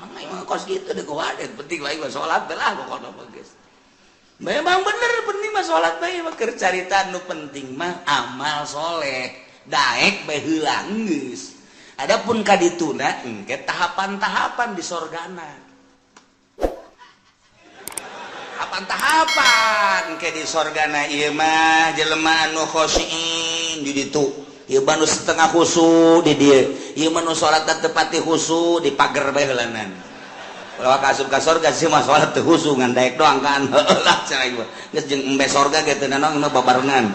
Mang kos kitu deuk wae penting bae salat lah pokona mah geus. Memang bener penting mah salat bae mah keur carita nu penting mah amal soleh. Daek bae heula geus. Adapun kadituna engke tahapan-tahapan di sorgana. Tahapan-tahapan engke di sorgana ieu mah jelema anu khosyin di ditu. Ieu mah nu setengah khusu di dieu. Ieu mah nu salat teu pati khusu di pager bae heulanan. Ulah ka asup ka sorga sih mah salat teu khusu ngan daek doang kan. Heueuh lah cenah ieu. Geus jeung embe sorga ge teu nanaon mah babarengan.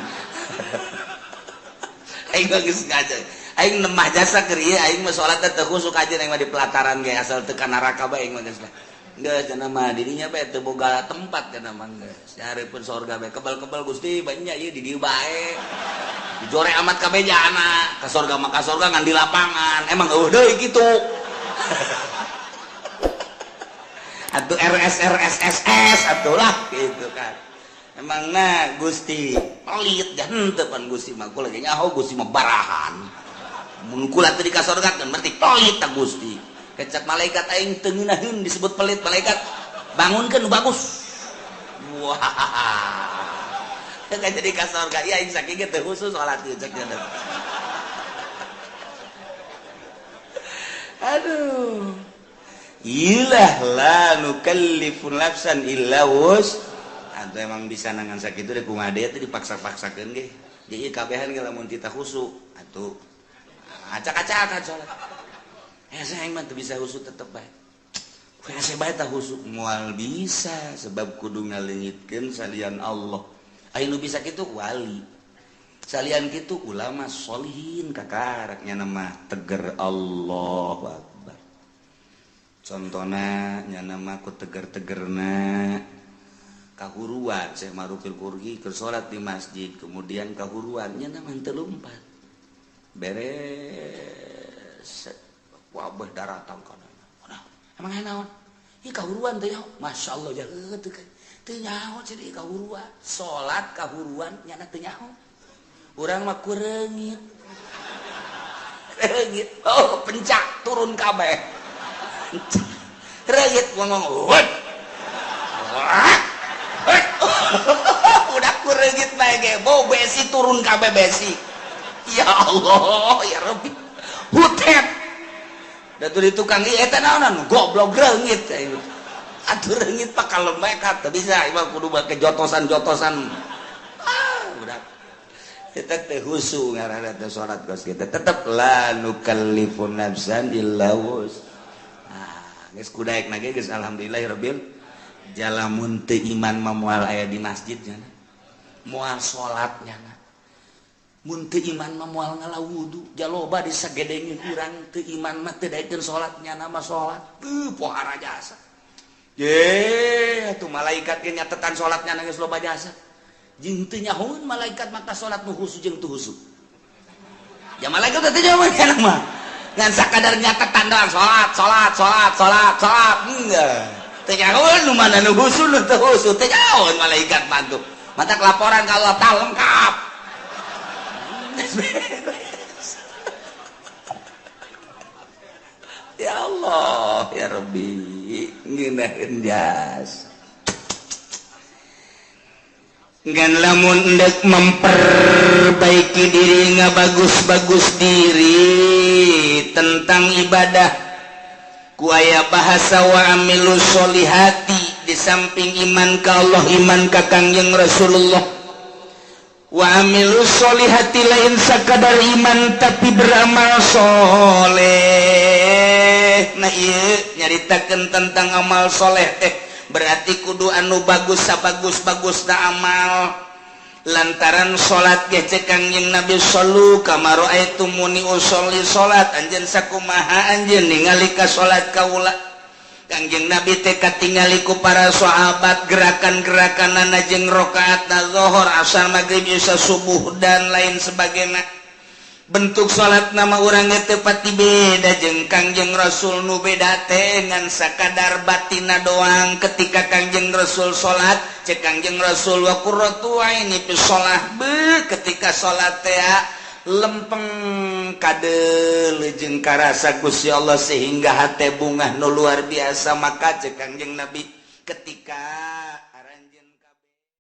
Aing geus ngajar. Aing nemah jasa keur ieu aing mah salat teh teu khusuk aja aing mah di pelataran ge asal teu ka neraka bae aing mah geus lah. Geus cenah mah dirinya bae teu boga tempat cenah mah geus. Nyareupeun sorga bae kebal-kebal Gusti banyak ieu di dieu bae. Dijore amat kabeh jana ka sorga mah ka sorga ngan di lapangan. Emang eueuh deui kitu. Atuh RS RS SS atuh lah gitu kan. Emang na Gusti pelit dan henteu pan Gusti mah kula ge nyaho Gusti mah barahan. Mun kula teu dikasorgakeun berarti pelit ta Gusti. Kecap malaikat aing teu ngeunaheun disebut pelit malaikat. Bangunkeun nu bagus. Wah. Teu jadi ka sorga ieu aing sakieu ge teu khusus salat ieu cek nya. Aduh. Ilah la nukallifu nafsan illa wus. Atau emang bisa nangan sakitu deh kumaha deui teh dipaksa-paksakeun ge. Jadi kabehan ge lamun tita khusu atuh acak-acakan salat. Saya mah teu bisa khusu tetep bae. Hese bae tah khusu moal bisa sebab kudu ngaleungitkeun salian Allah. Aya nu bisa kitu wali. Salian kitu ulama sholihin kakaraknya nama teger Allahu Akbar. Contona nya nama ku teger-tegerna kahuruan Syekh Marufil Qurhi keur salat di masjid kemudian kahuruan nya nama teu lumpat. Beres wabah daratan kana. Nah, emang naon? Ih kahuruan teh nyaho. Masyaallah ya teu teu nyaho cenah kahuruan. Salat kahuruan nyana teu nyaho. Urang mah kureungit. Reungit. Oh, pencak turun kabeh. Reungit ngomong. Udah kureungit bae ge, bau besi turun kabeh besi. Ya Allah, ya Rabbi. Hutet. Da tuh di tukang ieu eta naonan goblok reungit. Atuh reungit pak kalem bae ka teu bisa ieu kudu make jotosan-jotosan. Ah, udah. Kita teh khusu ngaranna teh salat kos kita tetep la nukallifu nafsan illa wus. Ah, geus kudaek na ge geus alhamdulillahirabbil jalamun teu iman mah moal aya di masjid nya. Moal salat nya. Mun teu iman mah moal ngala wudu, jaloba disagedengin urang teu iman mah teu daekeun salat nyana mah salat. Teu pohara jasa. Ye, atuh malaikat ge nyatetan salat nyana geus loba jasa. Jeung teu nyahoeun malaikat maka salat nu khusu jeung teu khusu. Ya malaikat teh teu nyahoeun nyana mah. Ngan sakadar nyatetan doang salat, salat, salat, salat, salat. Enggak. Teu nyahoeun nu mana nu khusu nu teu khusu, teu nyahoeun malaikat mah tuh. Matak laporan ka Allah tah lengkap. Ya Allah, ya Rabbi, ngeunaheun jas. Ngan lamun endek memperbaiki diri ngabagus-bagus diri tentang ibadah ku aya bahasa wa amilu sholihati di samping iman ka Allah iman ka Kangjeng Rasulullah. Wa amilu sholihati lain sakadar iman tapi beramal soleh. Nah ieu nyaritakeun tentang amal soleh teh berarti kudu anu bagus sabagus-bagusna amal. Lantaran salat ge cek Kangjeng Nabi sallu kama raaitumuni usolli salat anjeun sakumaha anjeun ningali ka salat kaula. Kangjeng Nabi teh katingali ku para sahabat gerakan-gerakanana jeung rakaatna zuhur, asar, maghrib, isya, subuh dan lain sebagainya. Bentuk salat nama urang teh pati beda jeung Kangjeng Rasul nu beda teh ngan sakadar batina doang. Ketika Kangjeng Rasul salat cek Kangjeng Rasul wa qurratu aini fi shalah, be ketika salat teh Lempeng kadeuleu jeung karasa Gusti Allah sehingga hate bungah nu luar biasa. Maka cek Kangjeng Nabi, ketika